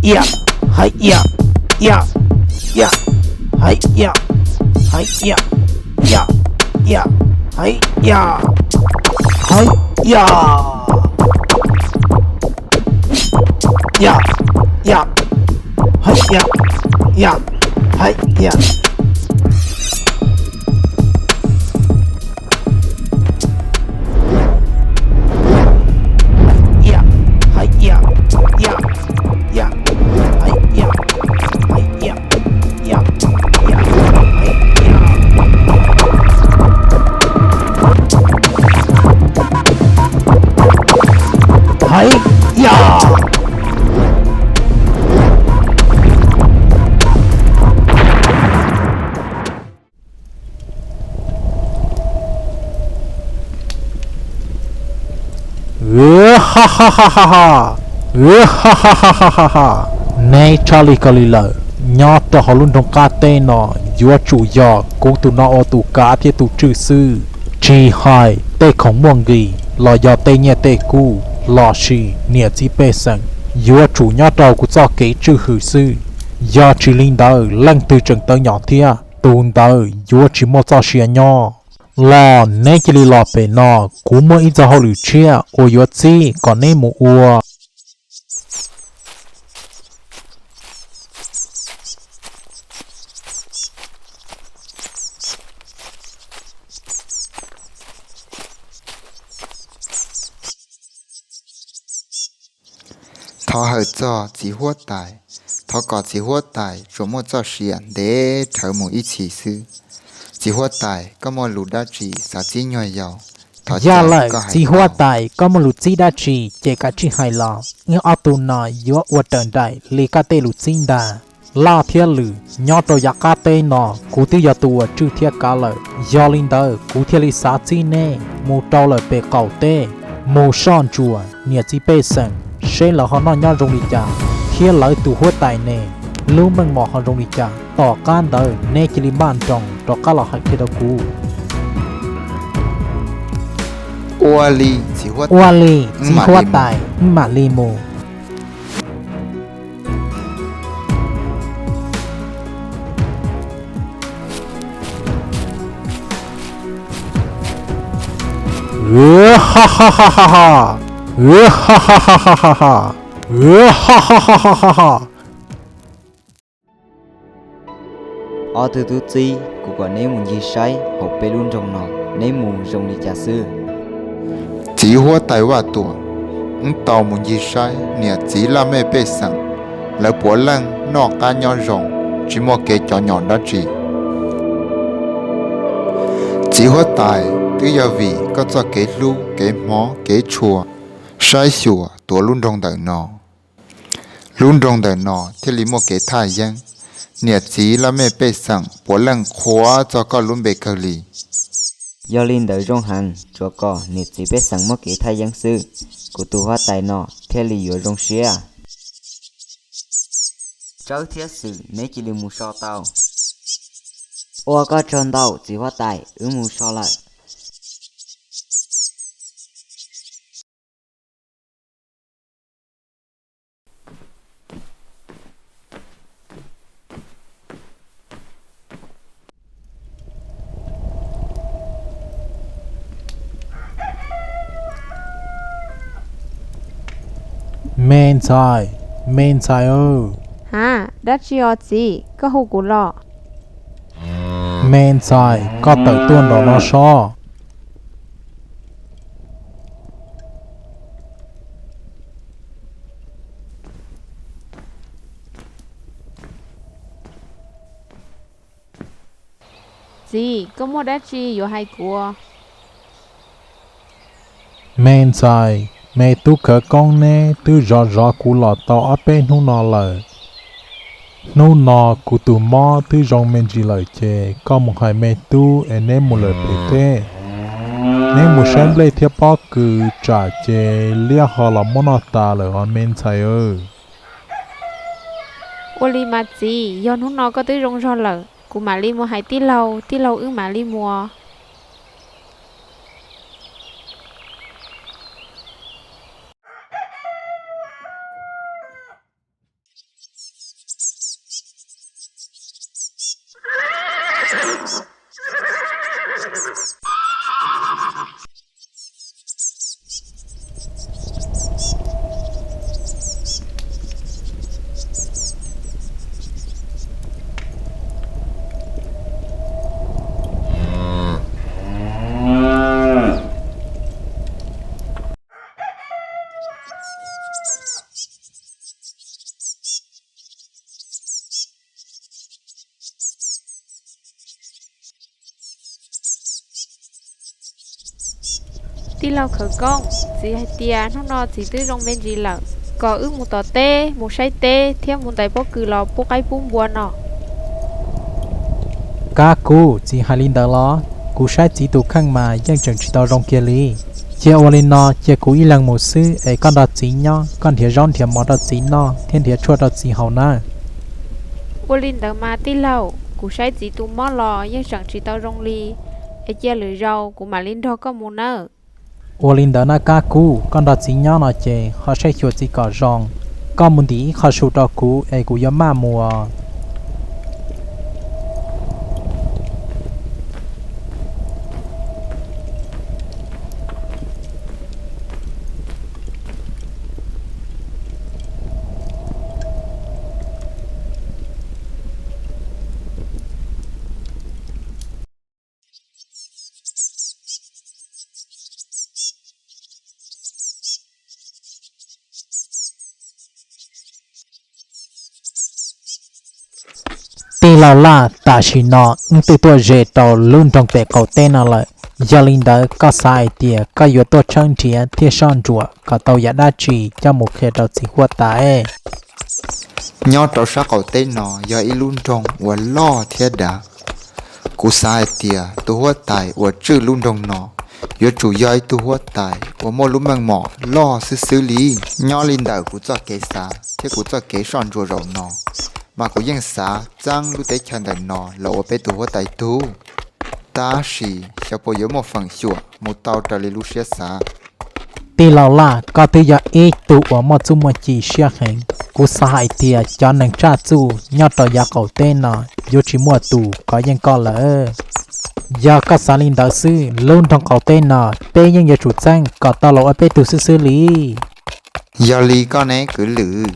Iam, haiv iam, iam, iam, haiv iam, haiv iam, iam, iam, haiv iam, haiv iam, iam, iam, haiv iam, iam, haiv iam. Haiv iam. Ha ha ha ha ha. Ha ha ha ha ha ha. Neb tshaj li ko li lawm, nyob rau hauv lub nroog qab teb no yuav tsum yog kuv tus no ua tus kav thiab tus tswj xwb. Tsis hais tej khoom muaj nqis los yog tej nyiaj tej kub lossis niam txiv pej xeem, yuav tsum nyob rau kuv txoj kev tswj hwm xwb. Yog tsis li ntawd leej twg tseem tawv nyom thiab, tus ntawd yuav tsis muaj txoj sia nyob. Los neb cia li los pem no, kuv muaj ib txoj hauj lwm tshiab uas yuav txib kom neb mus ua. Thov hawm txog txiv huab tais, thov kom txiv huab tais tsuas muaj txoj sia ntev dhawv mus ib txhis xwb. Txiv huab tais, koj muaj lus dab tsi xav txib nyuag yaus? Yog lawm txiv huab tais, koj muaj lus txib dab tsi ces kav tsij hais los, wb ob tug no yuav ua raws nraim li koj tej lus txib ntag. Laj thiab lwm nyob rau yav qab teb no kuv twb yog tus uas tswj thiab kav lawm, yog li ntawd kuv thiaj li xav txib neb mus rau lawm pem qaum teb, mus soj ntsuam niam txiv pej xeem seb lawv ho noj nyob zoo li cas, thiab lawv tus huab tais ne lub meej mom ho zoo li cas. Tom qab ntawd neb cia li npaj nroos rov qab los hais qhia rau kuv. Ua li txiv huab tais, wb mam li mus. Ha ha ha ha ha. Ha ha ha ha ha. Ob tug tub txib, kuv kom neb mus ncig saib hauv peb lub nroog no, neb mus zoo li cas xwb? Txiv huab tais Vaj Tuam, wb tau mus ncig saib niam txiv laj mej pej xeem, lawv puav leej noj qab nyob zoo, tsis muaj kev cov nyom dab tsi. Txiv huab tais, twb yog vim koj txoj kev hlub kev hmov kev tshua, saib xyuas tuav lub nroog ntawm no, lub nroog ntawm no thiaj li muaj kev thaj yeeb. Niam txiv laj mej pej xeem puav leej qhuas txog koj lub npe kawg li. Yog li ntawd zoo heev, tsuav kom niam txiv pej xeem muaj kev thaj yeeb xwb, kuv tus huab tais no thiaj li yuav zoo siab. Tsawb thiab Xwm, neb cia li mus so tau. Ua koj tsaug ntau txiv huab tais, wb mus so lawm. Me ntxhais, me ntxhais. Ha, dab tsi os txiv, koj hu kuv los? Me ntxhais, koj tawm tuaj nraum no sob. Txiv, koj muaj dab tsi yuav hais kuv? Me ntxhais, me tub khawv koob neb twb zov zov kuv los tau ob peb hnub no lawm. Hnub no kuv tus mob twb zoo me ntsis lawm ces koj mus hais me tub es neb mus lawm pem teb. Neb mus saib nplej thiab pob kws tsam ces liab ho los muab noj tas lawm os me ntxhais. Ua li mas txiv, yog hnub no koj twb zoo zog lawm, kuv mam li mus hais tij laug, tij laug wb mam li mus. Tij laug Khawv Koob, txiv hais tias hnub no txiv twb zoo me ntsis lawm, kom wb mus tom teb mus saib teb thiab mus ntais pob kws los pub qaib pub npua no. Kab kub, txiv hais li ntawd los? Kuv saib txiv tus kheej mas yeej tseem tsis tau zoo kiag li. Cia ua li no, cia kuv ib leeg mus xwb es koj nrog txiv nyob, koj nrhiav zaub nrhiav mov rau txiv noj thiab nrhiav tshuaj rau txiv haus nawb. Ua li ntawd mas tij laug, kuv saib txiv tus mob los yeej tseem tsis tau zoo li, es cia lwm zaus kuv mam li nrog koj mus nawb. Ua li ntawd na Kab Kub, koj nrog txiv nyob no ces ho saib xyuas txiv kom zoo. Koj mus ntim ib qho su rau kuv es kuv yuav maj mus. Tij laug Laj, tam sim no wb twb tuaj ze rau lub nroog pem qaum teb no lawm, yog li ntawd koj xav hais tias koj yuav tuaj tshawb nrhiav thiab soj ntsuam kom tau yam dab tsi coj mus qhia rau txiv huab tais? Nyob rau sab qaum teb no yog ib lub nroog uas loj thiab dav. Kuv xav hais tias tus huab tais uas tswj lub nroog no yuav tsum yog ib tug huab tais uas muaj lub meej mom loj xwb xwb li. Nyob li ntawm kuv txoj kev xav thiab kuv txoj kev soj ntsuam zaum no, mas kuv yeej xav txeeb lub teb chaws ntawm no los ua peb tus huab tais tug. Tab sis xyov puas yuav muaj feem xyuam mus tau raws li lub siab xav. Tij laug Laj, koj twb yog ib tug uas muaj txuj muaj ci siab heev. Kuv xav hais tias cov neeg tshaj txuj nyob rau yav qaum teb no yuav tsis muaj tus kov yeej koj lawm. Yog koj xav li ntawd xwb, lub nroog qaum teb no peb yeej yuav tsum txeeb kom tau los ua peb tug xwb xwb li. Yog li koj ne kwv Lwm,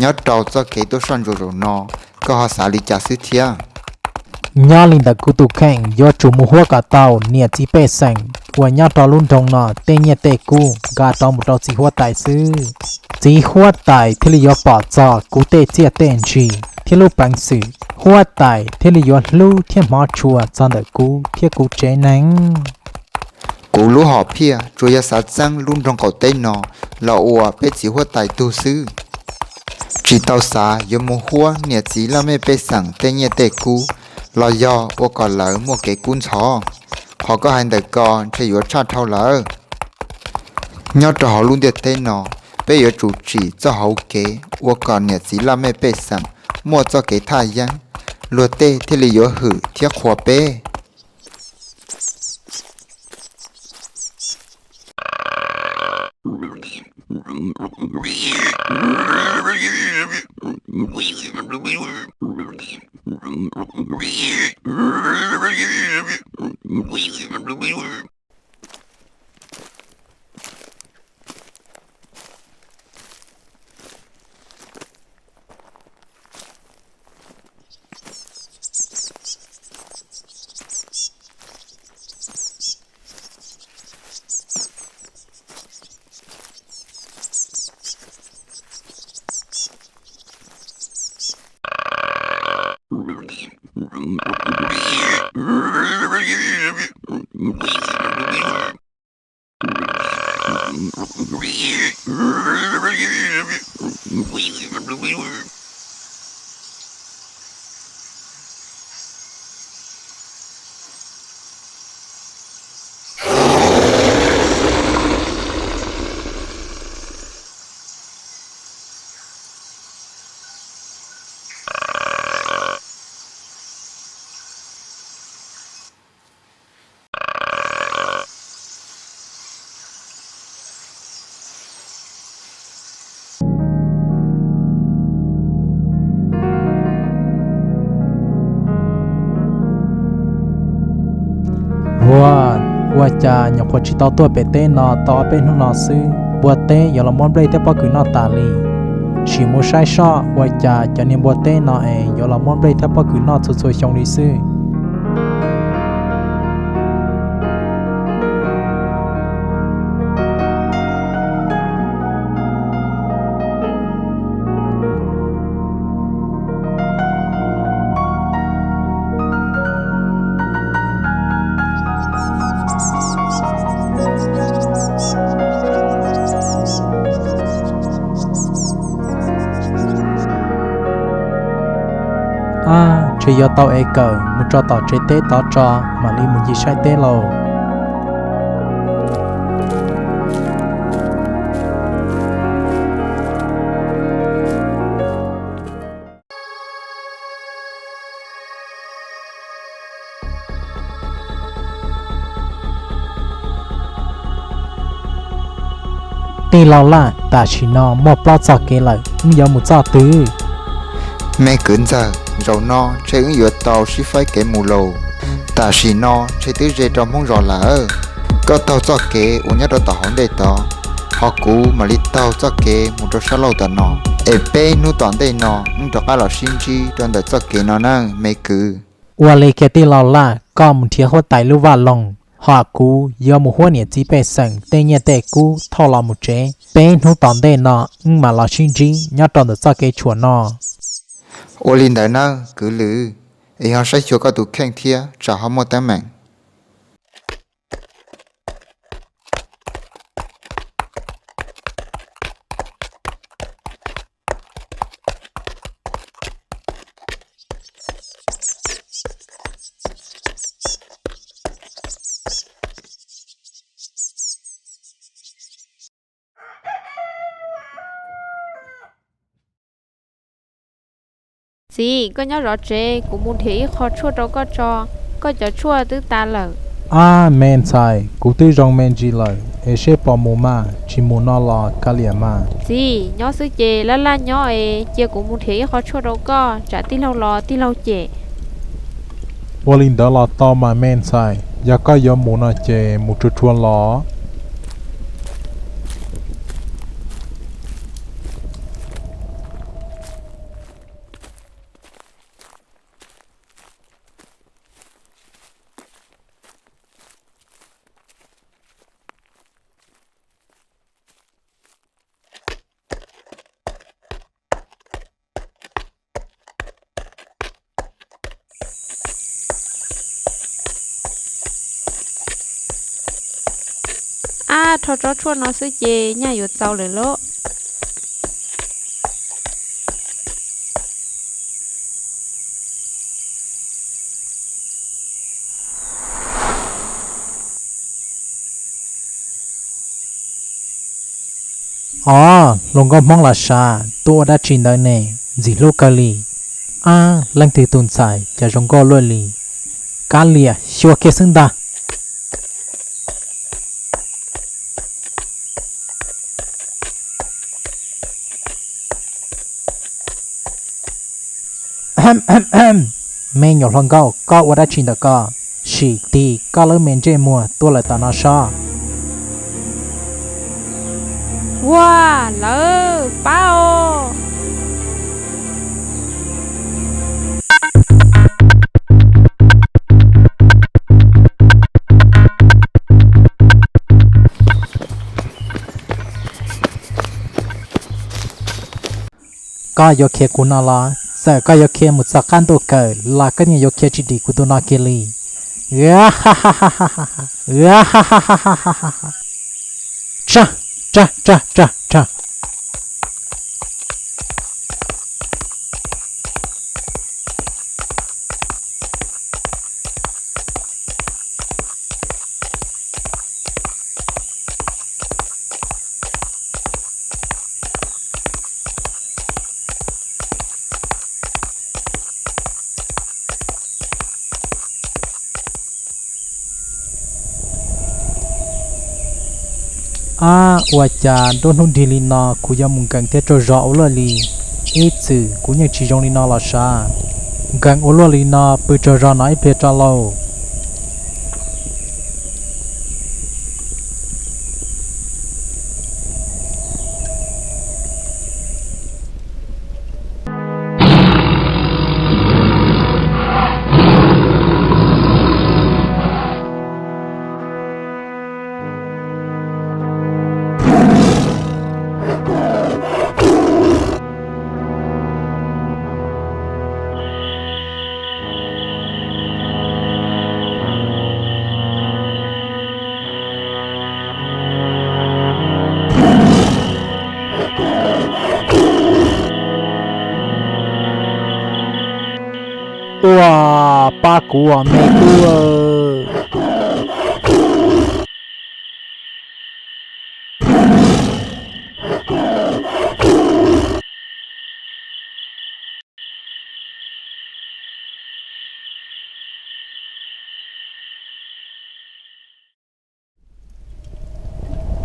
nyob rau txoj kev tuaj soj ntsuam zaum no, koj ho xav li cas xwb thiab? Nyob li ntawm kuv tus kheej yuav tsum mus huab kom tau niam txiv pej xeem uas nyob rau lub nroog no tej nyiaj tej kub nqa rov mus rau txiv huab tais xwb. Txiv huab tais thiaj li yuav pom txog kuv tej txiaj tej ntsig thiab lub peev xwm, huab tais thiaj li yuav hlub thiab hmov tshua txog ntawm kuv thiab kuv tsev neeg. Kuv lub hom phiaj tsuas yog xav txeeb lub nroog qaum teb no los ua peb txiv huab tais tug xwb. Tsis tau xav yuav mus huab niam txiv laj mej pej xeem tej nyiaj tej kub los yog ua kom lawv muaj kev kub ntxhov. Qhov koj hais ntawm ko ntshe yuav tshaj dhau lawm. Nyob rau hauv lub ntiaj teb no, peb yuav tsum tsim txoj hauv kev ua kom niam txiv laj mej pej xeem muaj txoj kev thaj yeeb, luag tej thiaj li yuav hwm thiab qhuas peb. Ua, ua cas nyuam qhuav tsis tau tuaj pem teb no tau ob peb hnub no xwb, npua teb yuav los muab nplej thiab pob kws noj tas li. Sim mus saib soj ua cas cov niag npua teb no es yuav los muab nplej thiab pob kws noj txhua txhua xyoo li xwb. Ab, ntshe yuav tau ev kawm mus tso tom tsev teb tod tso, mam li mus ncig saib teb lauj. Tij laug Laj, tam sim no muaj plaub txoj kev lawm, wb yuav mus txoj twg? Me kwv ntxawg, zaum no ntshe wb yuav tau sib faib kev mus lauj. Tam sim no ntshe twb ze rau Hmoob zos lawm. Koj taug txoj kev uas nyob rau tom hauv ntej tod, ho kuv mam li taug txoj kev mus rau sab laug tom no, es peb hnub tom ntej no wb rov qab los sib ntsib rau ntawm txoj kev no na me kwv. Ua li kiag tij laug Laj, koj mus nrhiav huab tais lub vaj loog, ho kuv yuav mus huab niam txiv pej xeem tej nyiaj tej kub thauj los mus tsev. Peb hnub tom ntej no wb mam los sib ntsib nyob rau ntawm txoj kev tshuam no. Ua li ntawd nawb kwv Lwm, es ho saib xyuas koj tus kheej thiab tsam ho muaj teeb meem. Txiv, koj nyob zov tsev, kuv mus nrhiav ib qho tshuaj rau koj tso, koj cov tshuaj twb tas lawm. Ab me ntxhais, kuv twb zoo me ntsis lawm, es seb puas mus mas, tsis mus no los kav liam mas. Txiv, nyob xwb ces laj laj nyob es cia kuv mus nrhiav ib qho tshuaj rau koj, tsam tij laug los tij laug cem. Ua li ntawd los tau mas me ntxhais, yog koj yuav mus no ces mus tsuag tsuag los. Ab, rho tsob tshuaj no xwb ces nyaj yuav txaus lawm lauj. Os, hluas nkauj Hmoob los sav, tuaj ua dab tsi ntawd ne, ntxim hlub kawg li. Ab, leej twg tus ntxhais cas zoo nkauj luaj li. Kav liam, xyuas kiag xwb ntag. Me nyuam hluas nkauj, koj ua dab tsi ntawm koj? Sim tig koj lub me ntsej muag tuaj lawm tom no sob. Ua, lawv pab os. Koj yuav khiav kuv no los? Txawm koj yuav khiav mus txog qab ntuj kawg los koj yeej yuav khiav tsis dim kuv tus no kiag li. Tsa, tsa, tsa, tsa, tsa. Ab, ua cas nruab hnub nrig li no kuv yuav mus nkees thiab tsaug zog ua luaj li? Ib txwm kuv yeej tsis zoo li no los sav. Nkees ua luaj li no pw tsaug zog no ib pliag tso lauj. Pab kuv os me tub.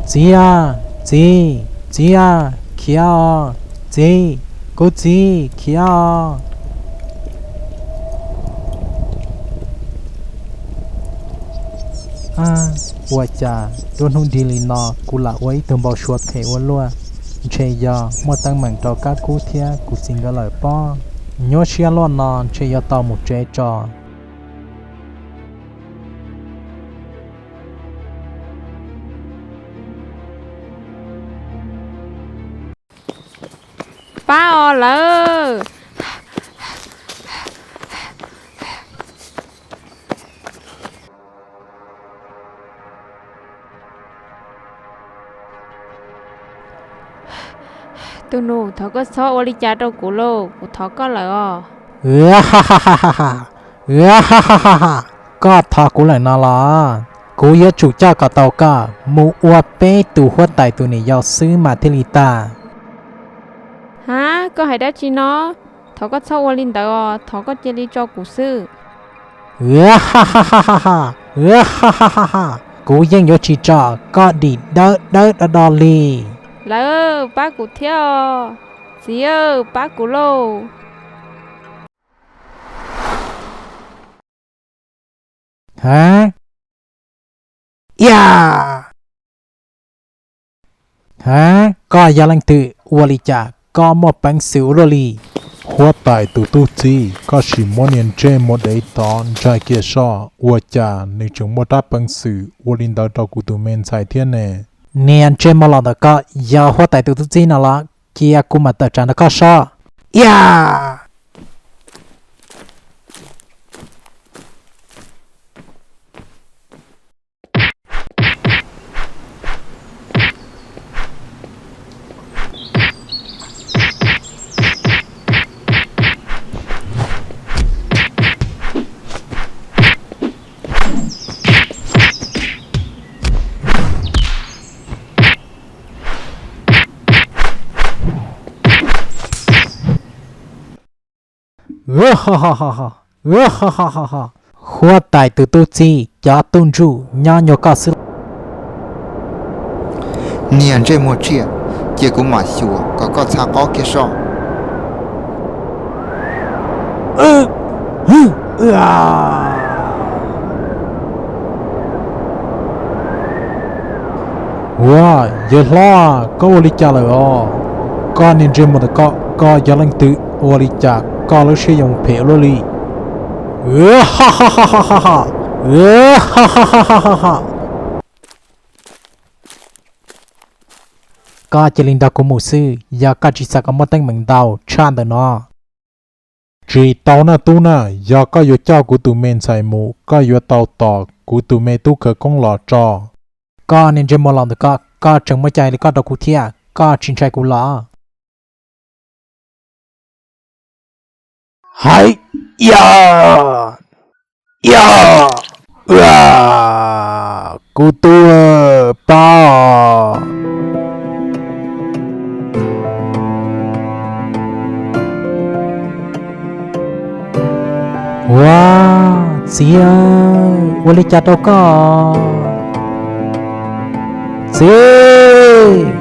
Txiv a, txiv, txiv a, khiav os, txiv, kuv txiv, khiav os. Ua cas nruab hnub nrig li no kuv lam ua ib tug npau suav phem ua luaj. Ntshe yog muaj teeb meem rau Kab Kub thiab kuv txiv nkawd lawm pob. Nyuaj siab luaj no ntshe yuav tau mus tsev tso. Pab os lawv. Tus nus, thov koj txhob ua li cas rau kuv lauj, kuv thov koj lawm os. Koj thov kuv lawm no los? Kuv yuav tsum coj kom tau koj mus ua peb tus huab tais tus niam yau xwb mas thiaj li tag. Ha, koj hais dab tsi no? Thov koj txhob ua li ntawd os, thov koj cia li tso kuv xwb. Kuv yeej yuav tsis tso koj dim dawb dawb do do li. Lawv, pab kuv thiab os. Txiv, pab kuv lauj. Ha, ha, koj yog leej twg? Ua li cas koj muaj peev xwm ua luaj li? Huab tais tus tub txib, koj sim muab niag ntsej muag dev tod ntsaig kiag soj, ua cas nws tseem muaj rab peev xwm ua li ntawd rau kuv tus me ntxhais thiab ne? Niag ntsej muag los ntawm koj yog huab tais tus tub txib no los? Cia kuv mam tawm tsam nrog koj soj. Iab! Huab tais tus tub txib, cov tub ntsuj nyob nyuag koj xwb. Niag ntsej muag tsiaj, cia kuv mam xyuas kom koj txha qob kiag soj. Ua, yawg hlob, koj ua li cas lawm os? Koj niag ntsej muag ntawm koj, koj yog leej twg? Ua li cas koj lub siab yuav phem ua luaj li? Koj cia li nrog kuv mus xwb, yog koj tsis xav kom muaj teeb meem ntau tshaj ntawm no. Tsis tau na tub na, yog koj yuav coj kuv tus me ntxhais mus, koj yuav tau tos kuv tus me tub khawv koob los tso. Koj niag ntsej muag laus ntawm koj, koj tseem muaj cai li koj rau kuv thiab, koj tsis ntshai kuv los? Hais, ya, ya, kuv tub, pab os. Ua, txiv, ua li cas rau koj? Txiv!